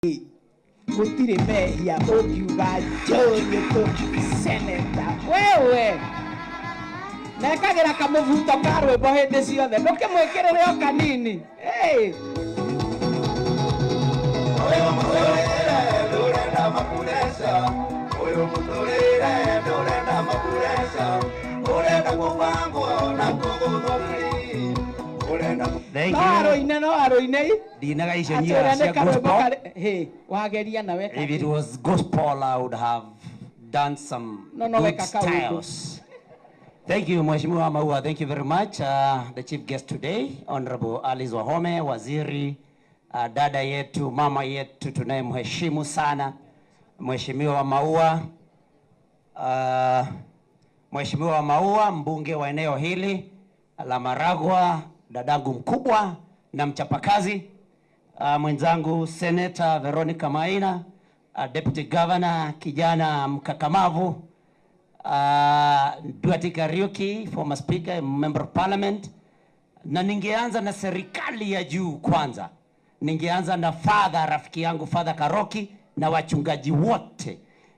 Gũtirĩ mehia ũngiuga Joe seneta wewe nekagĩra kamũbuto ka rwĩmbo hĩndĩ ciothe ndũkĩmwĩkĩrĩre o kanini. Hey. Ũyũ mũtũrĩre ndũrenda mapureca, ũyũ mũtũrĩre ndũrenda mapureca, ũrenda kũbangwo na kũgũthwo ngari, ũrenda. Thank No you. arũine no arũine. Ndinaga icio Atĩ nyira ũrĩa cia nĩ karwĩmbo gospel. karĩ hĩ wageria nawe. If it was gospel, I would have done some No, good weka kaũndũ. styles. Thank you, Mheshimiwa Maua. Thank you very much. The chief guest today, Honorable Alice Wahome, waziri, dada yetu, mama yetu tunayemheshimu sana, Mheshimiwa Maua, Mheshimiwa Maua, mbunge wa eneo hili la Maragua, dadangu mkubwa na mchapakazi, mwenzangu Senator Veronica Maina, Deputy Governor kijana mkakamavu, Duarte Kariuki, former speaker, member of parliament. Na ningeanza na serikali ya juu kwanza. Ningeanza na father, rafiki yangu Father Karoki na wachungaji wote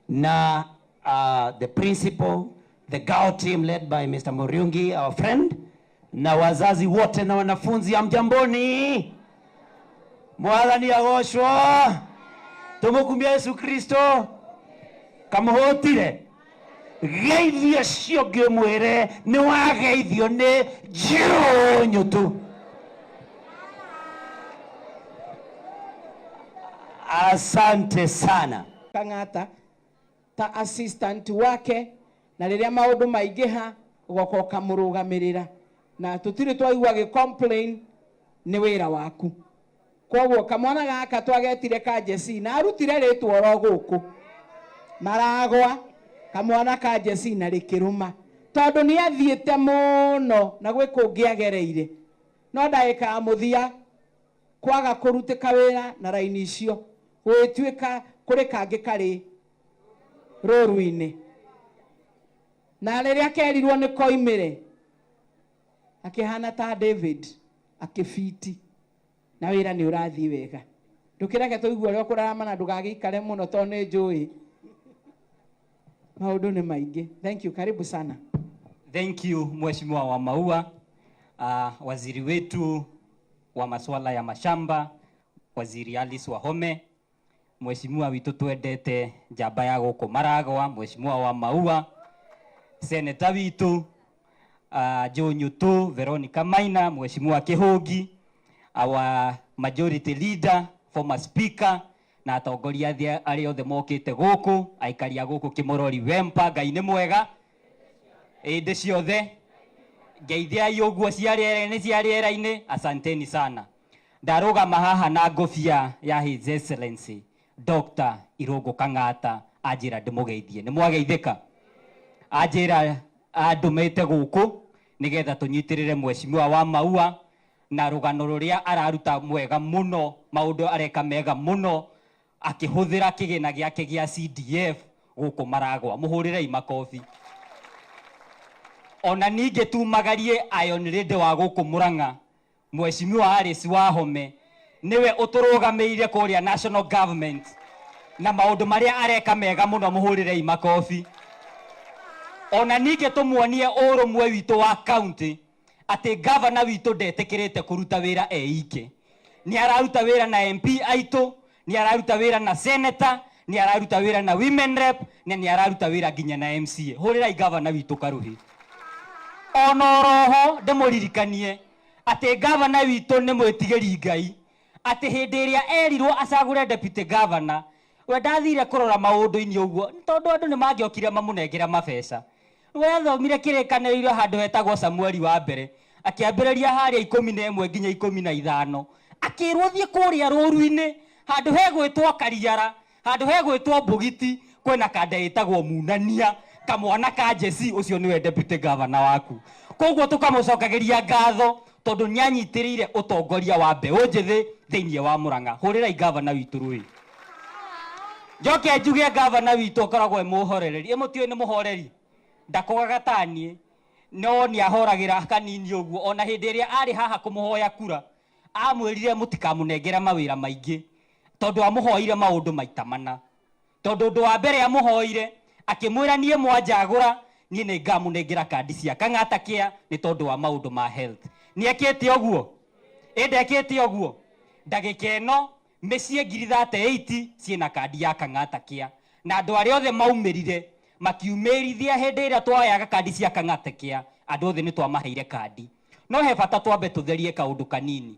na the principal, the GAO team led by Mr. Muriungi, our friend, na wazazi wote na wanafunzi, hamjamboni? Mwathani agoshwo. Tumukumia Yesu Kristo. Kamuhutire. Geithio cio ngĩmwĩre nĩ wageithio nĩ Joe Nyutu. Asante sana. Kang'ata ta assistant wake na rĩrĩa maũndũ maingĩha ũgoka ũkamũrũgamĩrĩra na tũtirĩ twaigua gĩ complain nĩ wĩra waku. Koguo kamwana gaka twagetire ka Jesse na arutire rĩtwa oro gũkũ Maragwa, kamwana ka Jesse na rĩkĩrũma tondũ nĩ athiĩte mũno na gwĩ kũngĩ agereire, no ndagĩka ya mũthia kwaga kũrutĩka wĩra na raini icio gũgĩtuĩka kũrĩ kangĩ karĩ rũru-inĩ, na rĩrĩa kerirwo nĩ koimĩre akĩhana ta David akĩbiti na wĩra nĩ ũrathiĩ wega. Ndũkĩreke tũigue ũrĩa ũkũrarama na ndũgagĩikare mũno tondũ nĩ njũĩ maũndũ nĩ maingĩ. Thank you, karibu sana. Thank you Mheshimiwa wa Maua, waziri wetu wa masuala ya mashamba, Waziri Alice Wahome, Mheshimiwa witũ twendete njamba ya gũkũ Maragwa, Mheshimiwa wa Maua, Seneta witũ, Joe Nyutu, Veronica Maina, Mheshimiwa Kĩhũngi, our majority leader, former speaker, na atongoria arĩa othe mokĩte gũkũ, aikari a gũkũ Kĩmorori Wempa, Ngai nĩ mwega ĩndĩ ciothe. Ngeithiai ũguo cia rĩera-inĩ, cia rĩera-inĩ, asanteni sana. Ndarũgama haha na ngobia ya His Excellency Dr. Irũngũ Kang'ata, anjĩra ndĩmũgeithie. Nĩ mwageithĩka? Anjĩra andũmĩte gũkũ nĩgetha tũnyitĩrĩre Mheshimiwa wa Maua na rũgano rũrĩa araruta mwega mũno, maũndũ areka mega mũno akĩhũthĩra kĩgĩna gĩake gĩa CDF gũkũ Maragwa. Mũhũrĩrei makobi. Ona ningĩ tumagarie Iron Lady wa gũkũ Murang'a, Mheshimiwa Alice Wahome, nĩwe ũtũrũgamĩrĩire kũrĩa national government na maũndũ marĩa areka mega mũno, mũhũrĩrei makobi. Ona ningĩ tũmuonie ũrũmwe witũ wa county atĩ governor witũ ndetĩkĩrĩte kũruta wĩra e ike. Nĩ araruta wĩra na MP aitũ, nĩ araruta wĩra na senator, nĩ araruta wĩra na women rep, na nĩ araruta wĩra nginya na MCA. Hũrĩrai governor witũ karuhi. Ona oroho ndĩmũririkanie atĩ governor witũ nĩ mwĩtigĩri Ngai, atĩ hĩndĩ ĩrĩa erirwo acagũre deputy governor, we ndathire kũrora maũndũ-inĩ ũguo tondũ andũ nĩ mangĩokire mamũnengera mabeca. We athomire kĩrĩkanĩro handũ hetagwo Samueli wa mbere, akĩambĩrĩria harĩa 11 nginya 15, akĩrwo thiĩ kũrĩa rũru-inĩ handũ hegwĩtwo Kariara, handũ hegwĩtwo Mbũgiti, kwĩna kanda ĩtagwo Munania, kamwana ka Jesse, ũcio nĩwe deputy governor waku. Koguo tũkamũcokagĩria ngatho tondũ nĩanyitĩrĩire ũtongoria wa mbeũ njĩthĩ thĩinĩ wa Murang'a. Hũrĩrai governor witũ rũĩ. Njoke njuge governor witũ akoragwo e mũhorereri. Ĩ mũtiũĩ nĩ mũhoreri? Ndakũgaga ta niĩ, no nĩahoragĩra kanini ũguo. Ona hĩndĩ ĩrĩa arĩ haha kũmũhoya kura, amwĩrire mũtikamũnengere mawĩra maingĩ. Tondu amuhoire maundu maita mana. Tondu undu wa mbere amuhoire akimwira nie mwanjagura nie ni ngamunengera kandi cia Kang'ata Care ni tondu wa maundu ma health. Ni ekite uguo? Ĩ ndekĩte ũguo? Ndagĩka ĩno mĩciĩ 38,000 ciĩna kandi ya Kang'ata Care, na andũ arĩa othe maumĩrire makiumĩrithia hĩndĩ ĩrĩa twayaga kandi cia Kang'ata Care, andũ othe nĩ twamaheire kandi. No he bata twambe tũtherie kaũndũ kanini.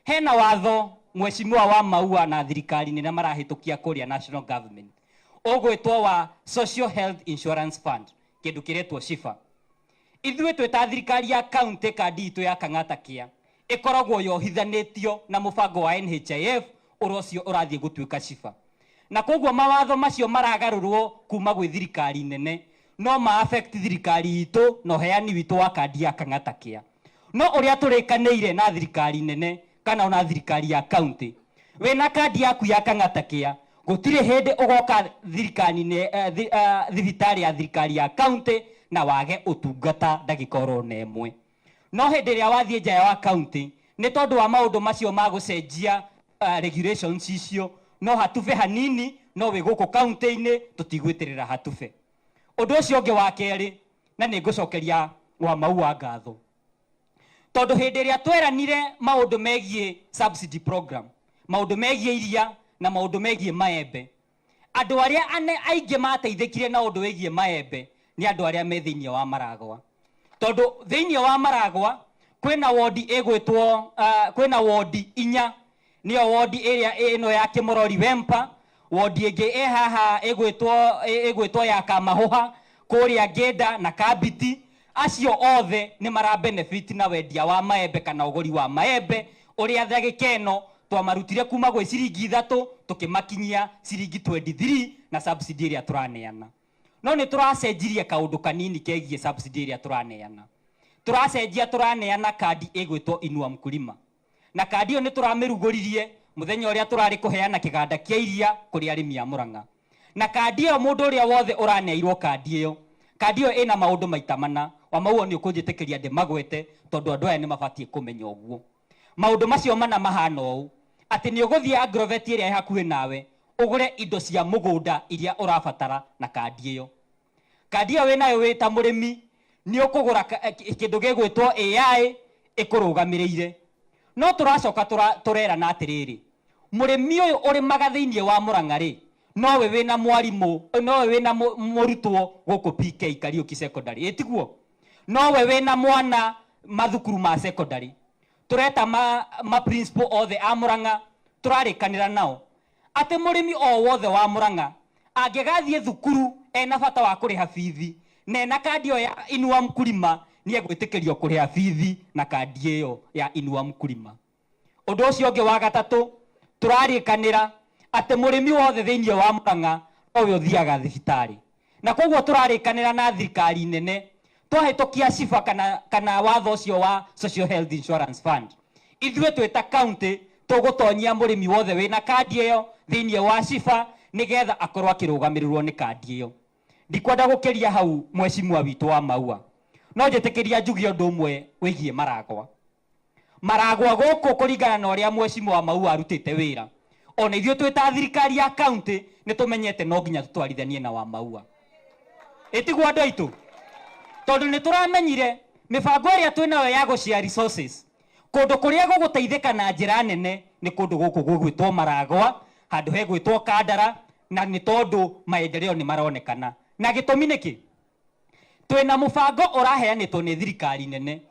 Hena watho mheshimiwa wa Maua na thirikari nene marahĩtũkia kũrĩa national government ũgwĩtwo wa Social Health Insurance Fund, kĩndũ kĩretwo SHIFA. Ithuĩ twĩ ta thirikari ya county, kandi itũ ya Kang'ata Care ĩkoragwo yohithanĩtio na mũbango wa NHIF ũrĩa ũcio ũrathiĩ gũtuĩka SHIFA, na koguo mawatho macio maragarũrwo kuma gwĩ thirikari nene no ma affect thirikari itũ na ũheani witũ wa kandi ya Kang'ata Care. No ũrĩa tũrĩkanĩire na thirikari nene kana ona thirikari ya county, wĩna kandi yaku ya Kang'ata Care gũtirĩ hĩndĩ ũgoka thirikari-inĩ, thibitarĩ ya thirikari ya county na wage ũtungata ndagĩka oro na ĩmwe. No hĩndĩ ĩrĩa wathiĩ nja wa county, nĩ tondũ wa maũndũ macio ma gũcenjia regulations icio, no hatube hanini, no wĩ gũkũ county-inĩ tũtigwĩtĩrĩra hatube. Ũndũ ũcio ũngĩ wa kerĩ, na nĩ ngũcokeria wa Maua ngatho, tondũ hĩndĩ ĩrĩa tweranire maũndũ megiĩ subsidy program, maũndũ megiĩ iria na maũndũ megiĩ maembe, andũ arĩa aingĩ mateithĩkire na ũndũ wĩgiĩ maembe nĩ andũ arĩa me thĩinĩ wa Maragwa, tondũ thĩinĩ wa Maragwa kwĩna wodi ĩgwĩtwo kwĩna wodi inya, nĩyo wodi ĩrĩa ĩno ya Kĩmorori Wempa, wodi ĩngĩ ĩ haha ĩgwĩtwo ya Kamahũha kũrĩa Ngĩnda na Kambiti. Acio othe nĩ mara benefit na wendia wa maembe kana ũgũri wa maembe ũrĩa ndagĩka ĩno twamarutire kuma gwĩ ciringi 3 tũkĩmakinyia ciringi 23 na subsidy ĩrĩa tũraneana. No nĩ tũracenjirie kaũndũ kanini kegiĩ subsidy ĩrĩa tũraneana. Tũracenjia, tũraneana kandi ĩgwĩtwo Inua Mkulima, na kandi ĩyo nĩ tũramĩrugũririe mũthenya ũrĩa tũrarĩ kũheana kĩganda kĩa iria kũrĩ arĩmi a Murang'a. Na kandi ĩyo, mũndũ ũrĩa wothe ũraneirwo kandi ĩyo, kandi ĩyo ĩna maũndũ maita mana. Wa Maua nĩ ũkũnjĩtĩkĩria ndĩmagwete, tondũ andũ aya nĩ mabatiĩ kũmenya ũguo. Maũndũ macio mana mahana ũũ, atĩ nĩ ũgũthiĩ agrovet ĩrĩa ĩ hakuhĩ nawe ũgũre indo cia mũgũnda iria ũrabatara na kandi ĩyo. Kandi ĩyo wĩnayo wĩ ta mũrĩmi nĩ ũkũgũra kĩndũ gĩgwĩtwo AI ĩkũrũgamĩrĩire. No tũracoka tũrerana atĩrĩrĩ, mũrĩmi ũyũ ũrĩmaga thĩinĩ wa Murang'a rĩ, nowe wĩna mwarimũ, nowe wĩna mũrutwo gũkũ PK Kariuki Secondary, ĩtiguo? Nowe wĩna mwana mathukuru ma secondary. Tũreta ma principal othe a Murang'a, tũrarĩkanĩra nao atĩ mũrĩmi o wothe wa Murang'a angĩgathiĩ thukuru ena bata wa kũrĩha bithi na ena kandi ĩyo ya Inua Mkulima, nĩ egwĩtĩkĩrio kũrĩha bithi na kandi ĩyo ya Inua Mkulima. Ũndũ ũcio ũngĩ wa gatatũ, tũrarĩkanĩra atĩ mũrĩmi wothe thĩinĩ wa Murang'a nowe ũthiaga thibitarĩ, na koguo tũrarĩkanĩra na thirikari nene twahĩtũkia SHIFA kana watho ũcio wa Social Health Insurance Fund, ithuĩ twĩ ta county tũgũtonyia mũrĩmi wothe wĩna kandi ĩyo thĩinĩ wa SHIFA nĩgetha akorwo akĩrũgamĩrĩrwo nĩ kandi ĩyo. Ndikwenda gũkĩria hau, mheshimiwa witũ wa Maua, no njĩtĩkĩria njuge ũndũ ũmwe wĩgiĩ Maragwa. Maragwa gũkũ, kũringana na ũrĩa mheshimiwa Maua arutĩte wĩra, ona ithuĩ twĩ ta thirikari ya county nĩ tũmenyete no nginya tũtwarithanie na wa Maua. Ĩtiguo andũ aitũ? Tondũ nĩ tũramenyire mĩbango ĩrĩa twĩnayo ya gũshare resources, kũndũ kũrĩa gũgũteithĩka na njĩra nene nĩ kũndũ gũkũ gũgwĩtwo Maragwa, handũ hegwĩtwo Kandara, na nĩ tondũ maendeleo nĩ maronekana. Na gĩtũmi nĩkĩ? Twĩna mũbango ũraheanĩtwo nĩ thirikari nene,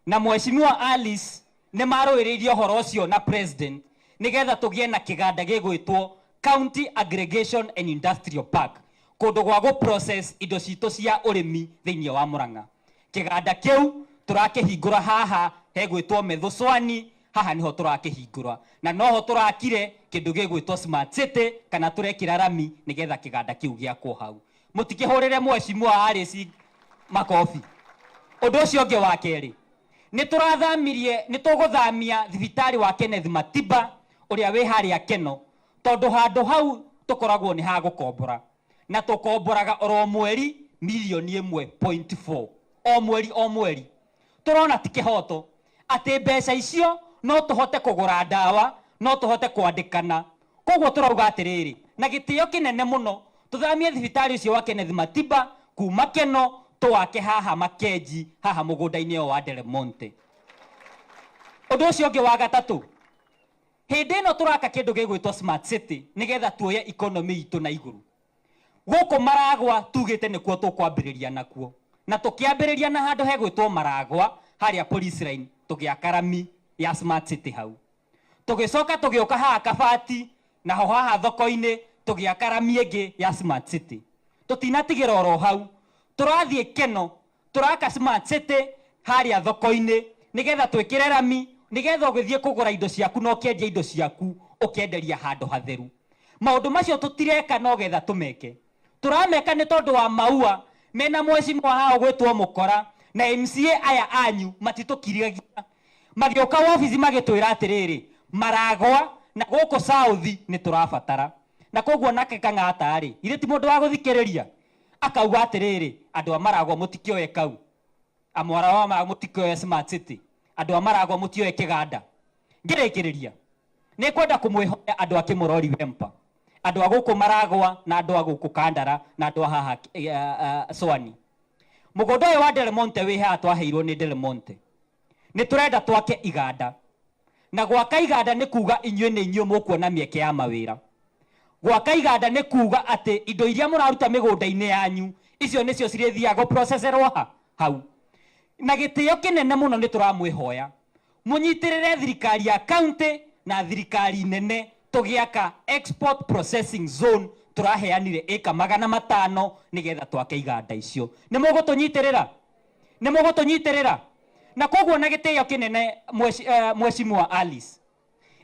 na mheshimiwa Alice nĩ marũĩrĩirie ũhoro ũcio na president nĩgetha tũgĩe na kĩganda gĩgwĩtwo County Aggregation and Industrial Park, kũndũ gwa gũ process indo citũ cia ũrĩmi thĩinĩ wa Murang'a. Kĩganda kĩu tũrakĩhingũra haha hegwĩtwo Methũcwani, haha nĩho tũrakĩhingũra, na noho tũrakire kĩndũ gĩgwĩtwo Smart City, kana tũrekĩra rami nĩgetha kĩganda kĩu gĩakwo hau. Mũtikĩhũrĩre mheshimiwa Alice makobi. Ũndũ ũcio ũngĩ wa kerĩ, nĩ tũrathamirie, nĩ tũgũthamia thibitarĩ wa Kenneth Matiba ũrĩa wĩ harĩa Keno, tondũ handũ hau tũkoragwo nĩ ha gũkombora, na tũkomboraga oro mweri milioni 1.4 o mweri o mweri. Tũrona ti kĩhoto atĩ mbeca icio no tũhote kũgũra ndawa, no tũhote kwandĩkana. Koguo tũrauga atĩrĩrĩ, na gĩtĩo kĩnene mũno, tũthamie thibitarĩ ũcio wa Kenneth Matiba kuma Keno tũwake haha Makenji, haha mũgũnda-inĩ ũyũ wa Del Monte. Ũndũ ũcio ũngĩ wa gatatũ, hĩndĩ ĩno tũraka kĩndũ gĩgwĩtwo smart city nĩgetha tuoye economy itũ na igũrũ. Gũkũ Maragwa tugĩte nĩkuo tũkwambĩrĩria nakuo, na tũkĩambĩrĩria na handũ hegwĩtwo Maragwa harĩa police line, tũgĩaka rami ya smart city hau. Tũgĩcoka tũgĩũka haha Kabati, naho haha thoko-inĩ tũgĩaka rami ĩngĩ ya smart city. Tũtinatigĩra oro hau, tũrathiĩ Keno, tũraka smart city harĩa thoko-inĩ nĩgetha twĩkĩre rami, nĩgetha ũgĩthiĩ kũgũra indo ciaku na ũkĩendia indo ciaku ũkĩenderia handũ hatheru. Maũndũ macio tũtireka no getha tũmeke, tũrameka nĩ tondũ wa maua mena mheshimiwa haha ũgwĩtwo Mũkora na MCA aya anyu matitũkiragia. Magĩũka wabici magĩtwĩra atĩrĩrĩ, Maragwa na gũkũ South nĩ tũrabatara. Na koguo nake Kang'ata rĩ, githĩ ti mũndũ wa gũthikĩrĩria, akauga atĩrĩrĩ, andũ a Maragwa mũtikĩoe kau, amwara wa Maragwa mũtikĩoe smart city, andũ a Maragwa mũtioe kĩganda. Ngĩrĩkĩrĩria, nĩ kwenda kũmwĩhoya andũ a Kĩmũrori Wempa, andũ a gũkũ Maragwa na andũ a gũkũ Kandara na andũ a haha Swani. Mũgũnda ũyũ wa Del Monte wĩ haha twaheirwo nĩ Del Monte. Nĩ tũrenda twake iganda. Na gwaka iganda nĩ kuga inyuĩ nĩ inyuĩ mũkuona mĩeke ya mawĩra. Gwaka iganda nĩ kuga atĩ indo iria mũraruta mĩgũnda-inĩ yanyu, icio nĩcio cirĩthiaga gũproceserwo ha hau. Na gĩtĩo kĩnene mũno nĩ tũramwĩhoya mũnyitĩrĩre thirikari ya county na thirikari nene tũgĩaka export processing zone tũraheanire ĩka 500 nĩgetha twake iganda icio. Nĩ mũgũtũnyitĩrĩra? Nĩ mũgũtũnyitĩrĩra? Na koguo na gĩtĩo kĩnene Mheshimiwa Alice,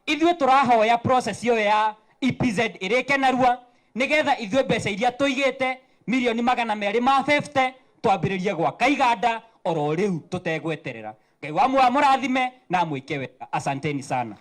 ithuĩ tũrahoya process ĩyo ya EPZ ĩrĩke narua nĩgetha ithuĩ mbeca iria tũigĩte mirioni 250 twambĩrĩrie gwaka iganda oro rĩu tũtegweterera. Ngai wa muoyo amũrathime na amwĩke wega. Asanteni sana.